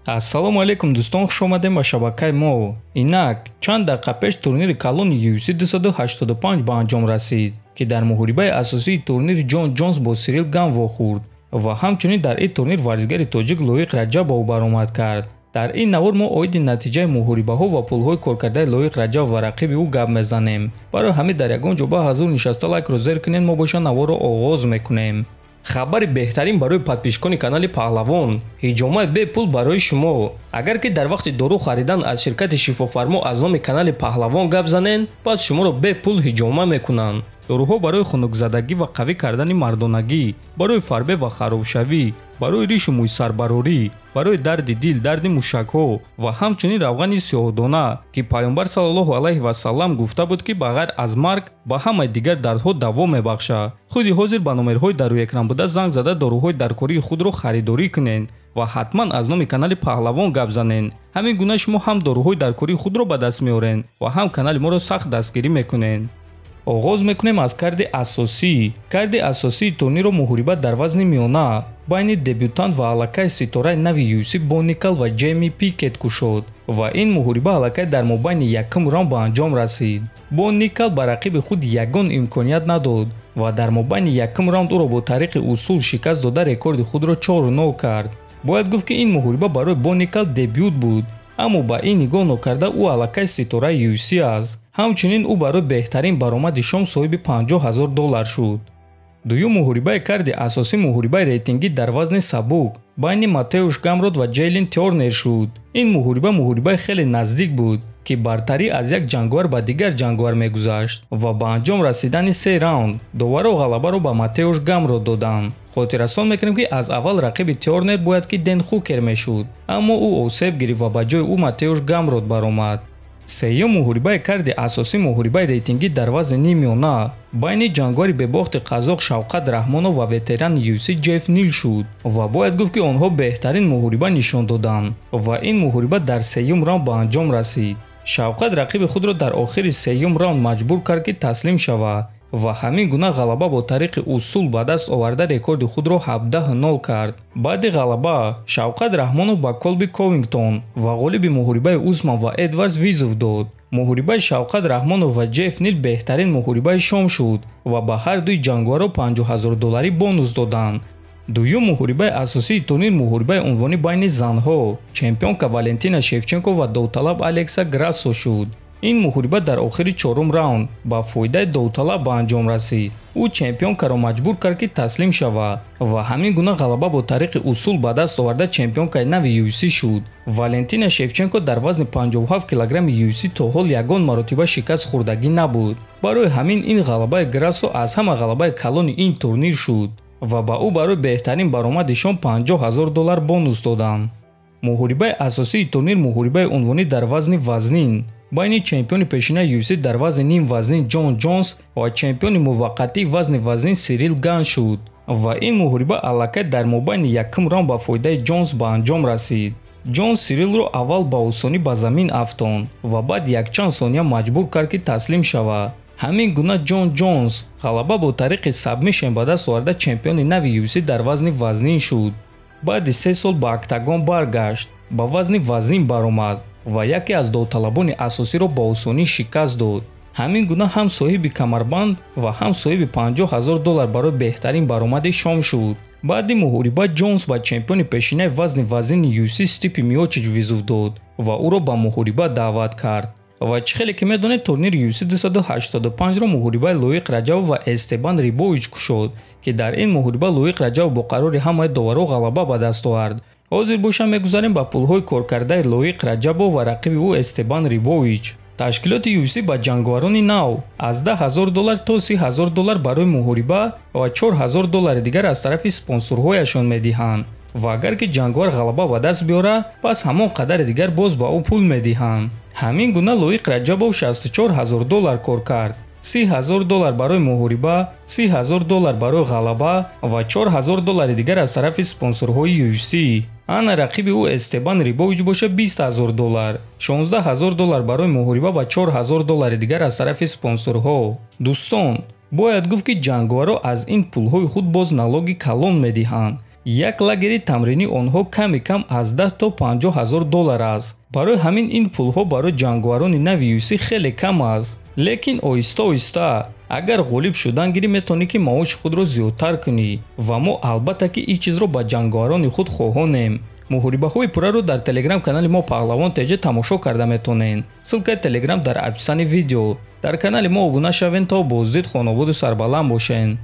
Ассалому алайкум дӯстон, хуш омадем ба шабакаи мо. Инак чанд дақиқа пеш турнири калони UFC 285 ба анҷом расид, ки дар муҳорибаи асосии турнир Ҷон Ҷонс бо Сирил Ган вохӯрд ва ҳамчунин дар ин турнир варзишгари тоҷик Лоиқ Раҷабов баромад кард. Дар ин навор мо оиди натиҷаи муҳорибаҳо ва пулҳои коркардаи Лоиқ Раҷабов ва рақиби ӯ гап мезанем. Барои ҳамин дар ягон ҷо ба ҳазур нишаста лайкро зер кунед, мо боша наворро оғоз мекунем. Хабари беҳтарин барои подписчикони канали Паҳлавон: ҳиҷомаи бепул барои шумо. Агар ки дар вақти дору харидан аз ширкати Шифофармо аз номи канали Паҳлавон гап занен, пас шуморо бепул ҳиҷома мекунанд. Доруҳо барои хунукзадагӣ ва қавӣ кардани мардонагӣ, барои фарбе ва харобшавӣ, барои ришу мӯйсарбарорӣ, барои дарди дил, дарди мушакҳо ва ҳамчунин равғани сиёҳдона, ки Пайғамбар саллаллоҳу алайҳи васаллам гуфта буд, ки ба ғайр аз марг ба ҳамаи дигар дардҳо даво мебахшад. Худи ҳозир ба номерҳои дар рӯи экран буда занг зада доруҳои даркории худро харидорӣ кунед ва ҳатман аз номи канали Паҳлавон гап занед. Ҳамин гуна шумо ҳам доруҳои даркории худро ба даст меоред ва ҳам канали моро сахт дастгирӣ мекунед. Оғоз мекунем аз карди асосӣ. Карди асосии турнирро муҳориба дар вазни миёна байни дебютант ва аллакай ситораи нави UFC Бо Никол ва Ҷейми Пикет кушод ва ин муҳориба аллакай дар мобайни якум раунд ба анҷом расид. Бо Никол ба рақиби худ ягон имконият надод ва дар мобайни якум раунд ӯро бо тариқи усул шикаст дода рекорди худро 4-0 кард. Бояд гуфт, ки ин муҳориба барои Бо Никол дебют буд, аммо ба ин нигоҳ нокарда ӯ аллакай ситораи UFC аст. Ҳамчунин ӯ барои беҳтарин баромади шом соҳиби 50 000 доллар шуд. Дуюм муҳорибаи карди асосӣ муҳорибаи рейтингӣ дар вазни сабук байни Матеуш Гамрод ва Ҷейлин Тёрнер шуд. Ин муҳориба муҳорибаи хеле наздик буд, ки бартарӣ аз як ҷанговар ба дигар ҷанговар мегузашт ва ба анҷом расидани се раунд доваро ғалабаро ба Матеуш Гамрод доданд. Хотиррасон мекунем, ки аз аввал рақиби Тёрнер бояд ки Ден Хукер мешуд, аммо ӯ осеб гирифт ва ба ҷои ӯ Матеуш Гамрод баромад. Сеюм муҳорибаи карди асосӣ муҳорибаи рейтингӣ дар вазни ниммиёна байни ҷанговари бебохти қазоқ Шавқат Раҳмонов ва ветерани UFC Ҷеф Нил шуд ва бояд гуфт, ки онҳо беҳтарин муҳориба нишон доданд ва ин муҳориба дар сеюм раунд ба анҷом расид. Шавқат рақиби худро дар охири сеюм раунд маҷбур кард, ки таслим шавад ва ҳамин гуна ғалаба бо тариқи усул ба даст оварда рекорди худро 17-0 кард. Баъди ғалаба Шавқат Раҳмонов ба Колби Ковингтон ва ғолиби муҳорибаи Усман ва Эдвардс вызов дод. Муҳорибаи Шавқат Раҳмонов ва Ҷеф Нил беҳтарин муҳорибаи шом шуд ва ба ҳар дуи ҷанговарро 50 000 долларӣ бонус доданд. Дуюм муҳорибаи асосии турнир муҳорибаи унвонӣ байни занҳо чемпионка Валентина Шевченко ва довталаб Алекса Грассо шуд. Ин муҳориба дар охири чорум раунд ба фоидаи довталаб ба анҷом расид. Ӯ чемпионкаро маҷбур кард, ки таслим шавад ва ҳамин гуна ғалаба бо тариқи усул ба даст оварда чемпионкаи нави UFC шуд. Валентина Шевченко дар вазни 57 килограмми UFC то ҳол ягон маротиба шикаст хӯрдагӣ набуд. Барои ҳамин ин ғалабаи Грассо аз ҳама ғалабаи калони ин турнир шуд ва ба ӯ барои беҳтарин баромади шом 50 000 доллар бонус доданд. Муҳорибаи асосии турнир муҳорибаи унвонӣ дар вазни вазнин байни чемпиони пешинаи UFC дар вазни нимвазнин Ҷон Ҷонс ва чемпиони муваққатии вазни вазнин Сирил Ган шуд ва ин муҳориба аллакай дар мобайни якум раунд ба фоидаи Ҷонс ба анҷом расид. Ҷонс Сирилро аввал ба осонӣ ба замин афтонд ва баъд якчанд сония маҷбур кард, ки таслим шавад. Ҳамин гуна Ҷон Ҷонс ғалаба бо тариқи сабмишн ба даст оварда чемпиони нави UFC дар вазни вазнин шуд. Баъди 3 сол ба октагон баргашт, ба вазни вазнин баромад ва яке аз довталабони асосиро ба осонӣ шикаст дод. Ҳамин гуна ҳам соҳиби камарбанд ва ҳам соҳиби 50 000 доллар барои беҳтарин баромади шом шуд. Баъди муҳориба Ҷонс ба чемпиони пешинаи вазни вазнини UFC Стипи Миочич вызов дод ва ӯро ба муҳориба даъват кард. Ва чӣ хеле ки медонед, турнири UFC 285-ро муҳорибаи Лоиқ Раҷабов ва Эстебан Рибович кушод, ки дар ин муҳориба Лоиқ Раҷабов бо қарори ҳамаи доваро ғалаба ба даст овард. Ҳозир боша мегузарем ба пулҳои коркардаи Лоиқ Раҷабов ва рақиби ӯ Эстебан Рибович. Ташкилоти UFC ба ҷанговарони нав аз 10 000 доллар то 30 000 доллар барои муҳориба ва 4 000 доллари дигар аз тарафи спонсорҳояшон медиҳанд ва агар ки ҷанговар ғалаба ба даст биёрад, пас ҳамон қадари дигар боз ба ӯ пул медиҳанд. Ҳамин гуна Лоиқ Раҷабов 64 000 доллар кор кард: 30 000 доллар барои муҳориба, 30 000 доллар барои ғалаба ва 4 000 доллари дигар аз тарафи спонсорҳои UFC. Ана рақиби ӯ Эстебан Рибович боша 20 000 доллар, 16 000 доллар барои муҳориба ва 4 000 доллари дигар аз тарафи спонсорҳо. Дӯстон, бояд гуфт, ки ҷанговарро аз ин пулҳои худ боз налоги калон медиҳанд. Як лагери тамринии онҳо ками кам аз 10 то 50 ҳазор доллар аст. Барои ҳамин ин пулҳо барои ҷанговарони нави UFC хеле кам аст. Лекин оҳиста оҳиста агар ғолиб шудан гирӣ, метавонӣ ки маоши худро зиёдтар кунӣ ва мо албатта ки ин чизро ба ҷанговарони худ хоҳонем. Муҳорибаҳои пурраро дар телеграм канали мо Паҳлавон ТЖ тамошо карда метавонед. Ссылкаи телеграм дар описании видео. Дар канали мо обуна шавед, то боздид хонободу сарбаланд бошед.